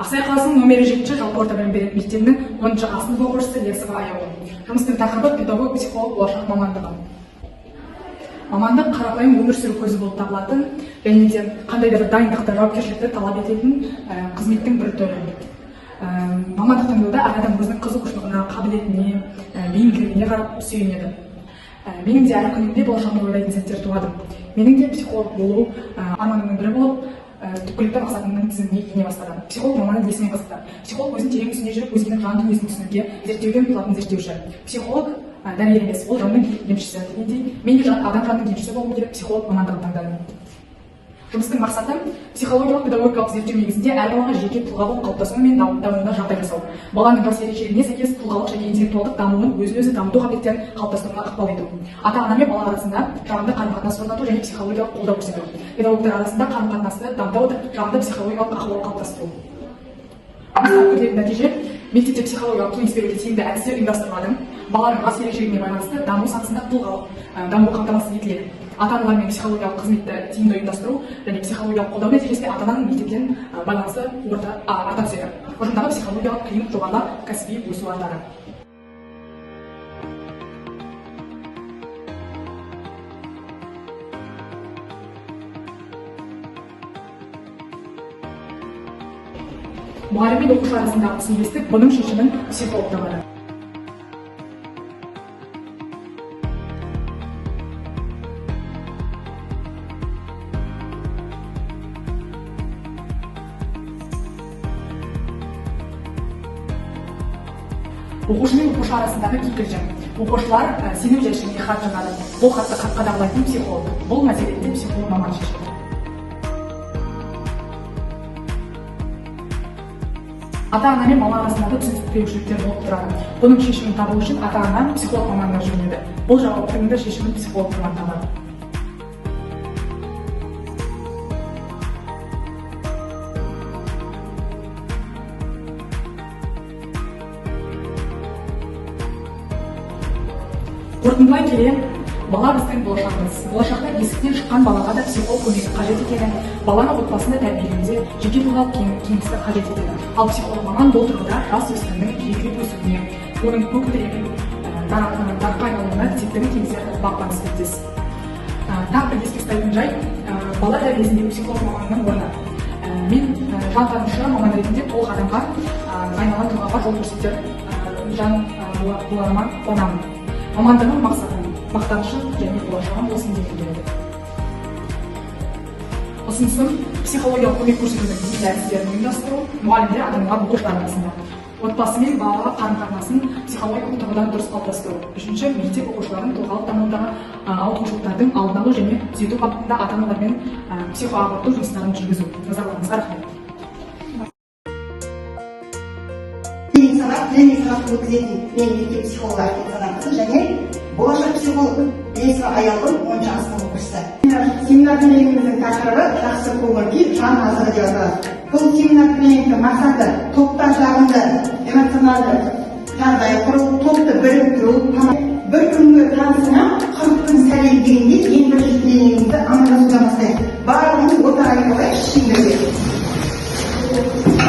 Ақсай қаласының номері 7 жалпы орта білім беретін мектебінің 10 А сынып оқушысы Лесова Аяулым. Жұмыстың тақырыбы: педагог психолог болашақ мамандығы. Мамандық қарапайым өмір сүру көзі болып табылатын және де қандай да бір дайындықты, жауапкершілікті талап ететін қызметтің бір түрі. Мамандық таңдауда әр адам өзінің қызығушылығына, қабілетіне, бейімділігіне қарап сүйенеді. Менің де әр күнімде болашағымды ойлайтын сәттер туады. Менің де психолог болу арманымның бірі болып, түпкілікті мақсатымның тізіміне ене бастады. Психолог маманы несімен қызықты? Психолог өзін терең түсіне жүріп, өзгенің жан дүниесін түсінуге, зерттеуге ұмтылатын зерттеуші. Психолог дәрігер емес, ол жанның емшісі дегендей, мен де адам жанының емшісі болғым келіп, психолог мамандығын таңдадым. Жұмыстың мақсаты: психологиялық, педагогикалық зерттеу негізінде әр балаға жеке тұлға болып қалыптасуы мен дамуына жағдай жасау, баланың жас ерекшелігіне сәйкес тұлғалық және интеллектуалдық дамуын, өзін өзі дамыту қабілеттерін қалыптастыруына ықпал ету, ата ана мен бала арасында жағымды қарым қатынас орнату және психологиялық қолдау көрсету, педагогтар арасында қарым қатынасты дамыта отырып, жағымды психологиялық ахуал қалыптастыру. Жұмыстан күтілетін нәтиже: мектепте психологиялық кеңес беруге тиімді әдістер ұйымдастырылады, баланың жас ерекшелігіне байланысты даму сатысында тұлғалық дамуы қамтамасыз етіледі, ата аналармен психологиялық қызметті тиімді ұйымдастыру және психологиялық қолдау нәтижесінде ата ананың мектептен байланысы орта арта түседі, ұжымдағы психологиялық климат жоғарылап, кәсіби өсу артады. Мұғалім мен оқушы арасындағы түсінбестік, бұның шешімін психолог табады. Оқушы мен оқушы арасындағы кикілжің. Оқушылар сенім жәшігіне хат жазады. Бұл хатты қадағалайтын психолог. Бұл мәселені де психолог маман шешеді. Ата ана мен бала арасындағы түсініспеушіліктер болып тұрады. Бұның шешімін табу үшін ата ана психолог маманына жүгінеді. Бұл жауаптың да шешімін психолог маман табады. Қорытындылай келе, бала біздің болашағымыз. Болашақта есіктен шыққан балаға да психолог көмегі қажет екені, баланы отбасында тәрбиелеуде жеке тұлғалық кеңесті қажет етеді. Ал психолог маман бұл тұрғыда жас өспірімнің жетіліп өсуіне, оның көк тірегін дараққа айналуына септігін тигізер бағбан іспеттес. Тағы бір еске ұстайтын жай: бала тәрбиесіндегі психолог маманының орны. Мен жантанушы маман ретінде толық адамға айналған тұлғаға жол көрсетер жан боларыма қуанамын. Мамандығым мақсатым, мақтанышым және болашағым болсын дегім келеді. Ұсынысым: психологиялық көмек көрсетудің тиімді әдістерін ұйымдастыру мұғалімдер, ата аналар, оқушылар арасында, отбасы мен бала қарым қатынасын психологиялық тұрғыдан дұрыс қалыптастыру. Үшінші, мектеп оқушыларының тұлғалық дамуындағы ауытқушылықтардың алдын алу және түзету бағытында ата аналармен психоағарту жұмыстарын жүргізу. Назарларыңызға рахмет. Тренинг сабақ өткізетін мен, мектеп психологы Айкен Санақызы және болашақ психолог Лесова Аяулым, 10-А сынып оқушысы. Семинар тренингіміздің тақырыбы «Жақсы көңіл күй – жан азығы» деп аталады. Бұл семинар тренингтің мақсаты – топта жағымды эмоционалды жағдай құру, топты біріктіру. Бір күнгі танысыңа 40 күн сәлем дегендей, ең бірінші тренингімізді амандасудан бастайық. Барлығымыз ортаға келіп алайықшы шеңберге.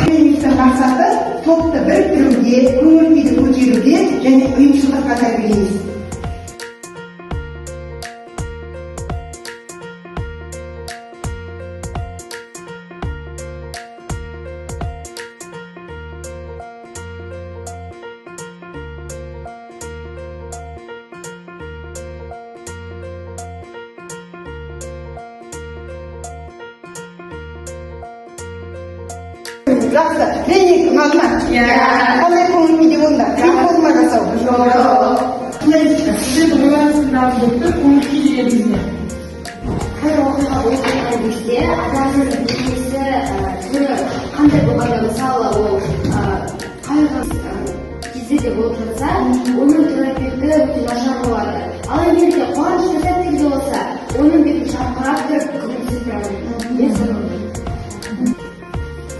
Тренингтің мақсаты – топты біріктіруге, көңіл күйді көтеруге және ұйымшылдыққа тәрбиелейміз. Жақсы, тренинг ұнады ма? Иә. Қандай көңіл күйде болдыңдар? Қиын болды ма жасау? Жоқ. Сіздердің ойларыңыздағы болып тұр көңіл күй дегеніміз не? Қай оқиға болып жатқан кезде адамның денесі, түрі қандай болғанда, мысалы, ол қайғы кезде де болып жатса, оның түр әлпеті өте нашар болады. Ал егер де қуанышты сәттерде болса, оның беті жарқырап тұрып, күлімсіреп тұрады. Мен соны ойлаймын.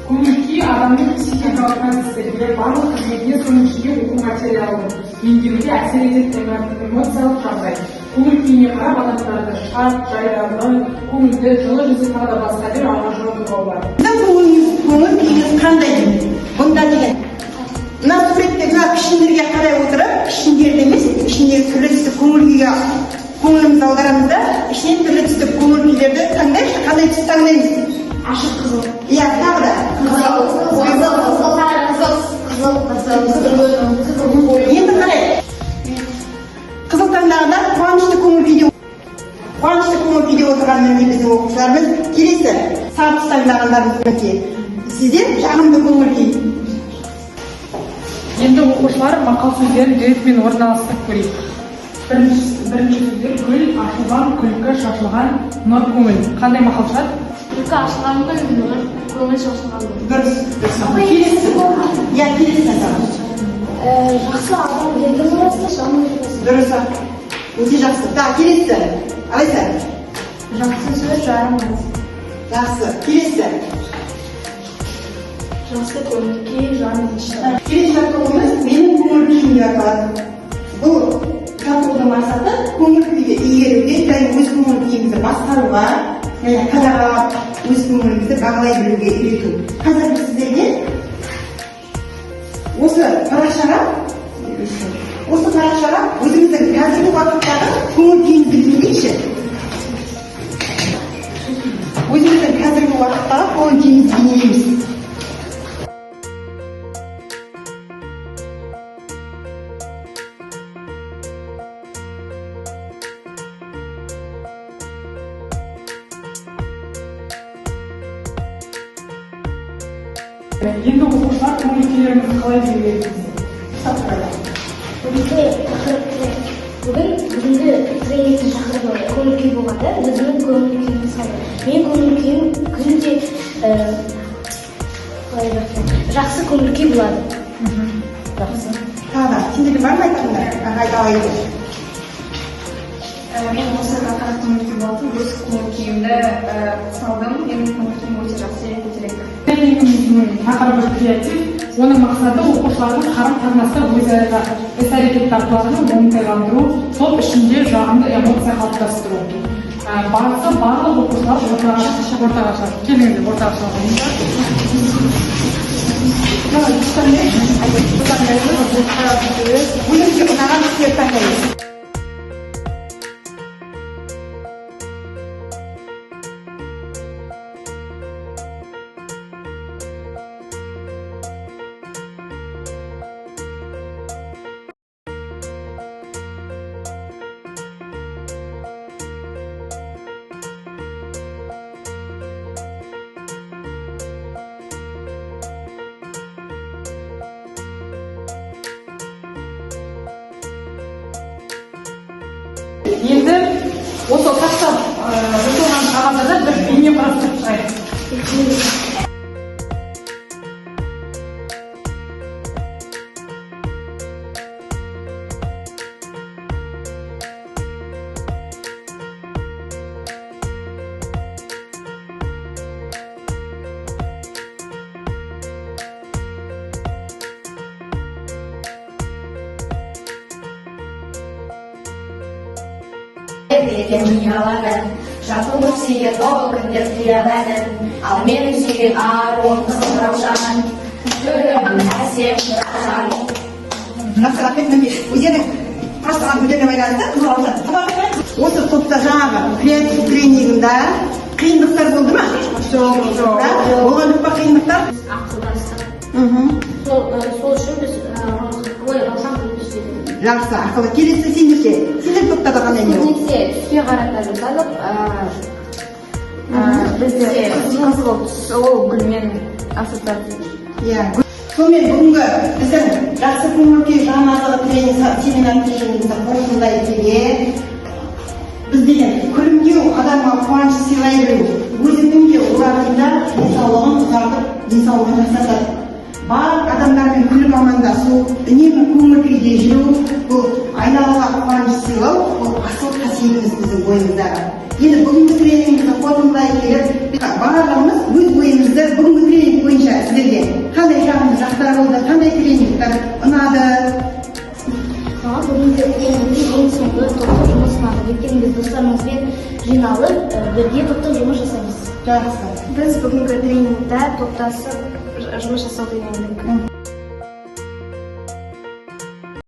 Көңіл күй адамның психикалық процестерге, барлық қызметіне, соның ішінде оқу материалын меңгеруге әсер ететін эмоциялық жағдай. Көңіл күйіне қарап адамдарды шат, жайдарлы, көңілді, жылы жүзді, тағы да басқа деп ажыратуға болады. Сіздің көңіл күйіңіз қандай? Мына деген мына суретте мына пішіндерге қарай отырып, пішіндерді емес, ішіндегі түрлі түсті көңіл күйге көңілімізді аударамыз да, ішінен түрлі түсті көңіл күйлерді таңдайықшы. Қандай түс таңдаймыз? Ашық қызыл. Иә, тағы да. Қызыл, қызыл, қызыл, қызыл, қызыл, қызыл. Енді қарай, қызыл таңдағандар қуанышты көңіл күйде отырған, міне, біздің оқушыларымыз. Келесі, сары түс таңдағандарымыз, мінекей, сіздер жағымды көңіл күй. Енді, оқушылар, мақал сөздерін ретімен орналастырып көрейік. Бірінші сөздер: гүл ашылған, күлкі шашылған, нұр көңіл. Қандай мақал шығады? Күлкі ашылған гүл, нұр көңіл шашылған гүл. Дұрыс. Келесі, иә, келесі айтамыз. Жақсы адам елдің мұрасы, жаман мұрасы. Дұрыс, өте жақсы. Так, келесі, Алайса. Жақсы сөз жарым ас. Жақсы, келесі. Жақсы көңіл күй жан енші. Келесі жаттығуымыз «Менің көңіл күйім» деп аталады. Бұл жаттығудың мақсаты көңіл күйді игеруге және өз көңіл күйімізді басқаруға және қадағалап, өз көңілімізді бағалай білуге үйрету. Қазір біз сіздерге осы парақшаға өзіміздің қазіргі уақыттағы көңіл күйімізді бейнелейікші. Өзіміздің қазіргі уақыттағы көңіл күйімізді бейнелейміз. Енді, оқушылар, көңіл күйлеріңізді қалай белгілейсіз? Бүгінгі тақырып, бүгінгі тренингтің тақырыбы көңіл күй болғанда, өзімнің көңіл күйім мысалы, менің көңіл күйім күнде қалай жақсы, жақсы көңіл күй болады. Жақсы. Тағы да сендерде бар ма айтатындар? Аға, айта алайын. Мен осы тақырыптың өткен болатын, өз көңіл күйімді салдым. Менің көңіл күйім өте жақсы және көтеріңкі. Тренингіміздің тақырыбы креатив. Оның мақсаты оқушылардың қарым қатынаста өзара іс әрекет дағдыларын оңтайландыру, топ ішінде жағымды эмоция қалыптастыру. Барысы: барлық оқушылар ортаға шығады. Келіңіздер, ортаға шығыңыздар. Давай, түс таңдайық. Таңдаймыз. Өзіңізге ұнаған түстерді таңдаймыз. Енді осы ұсақтап жыртылған қағаздардан бір бейне құрастырып шығайық. Екен жиналады, жатылып сүйген ол күндер қиялады. Ал менің сүйген аруым қызыл раушан, түрі әсем раушан. Жақсы, рахмет. Міне, өздерінің құрастырған гүлдеріне байланысты қызыл раушан. Осы топта жаңағы креатив тренингінде қиындықтар болды ма? Жоқ. Да? Болған жоқ па қиындықтар? Ақылдастық. Сол үшін біз ой, раушан гүлін істедік. Жақсы, ақылды. Келесі, сендер ше, сендер топтарда қандай не болды? Көбінесе түске қарата жасадық. Бізде қызыл түс, ол гүлмен ассоциация. Иә, сонымен бүгінгі біздің жақсы көңіл күй жан азығы тренинг, семинар тренингімізді қорытындылай келе, біз деген күлімдеу адамға қуаныш сыйлай білу өзіңнің де, олардың да денсаулығын ұзартып, денсаулығын жақсартады. Барлық адамдармен күліп амандасу, үнемі көңіл күйде жүру, бұл айналаға қуаныш сыйлау, бұл асыл қасиетіміз біздің бойымыздағы. Енді бүгінгі тренингімізді қорытындылай келіп, барлығымыз өз ойымызды, бүгінгі тренинг бойынша сіздерге қандай жағымды жақтар болды, қандай тренингтер ұнады? Маған бүгінгі тренингтің ең соңғы топтық жұмыс ұнады, өйткені біз достарымызбен жиналып, бірге топтық жұмыс жасаймыз. Жақсы. Біз бүгінгі тренингте топтасып жұмыс жасауды үйрендік.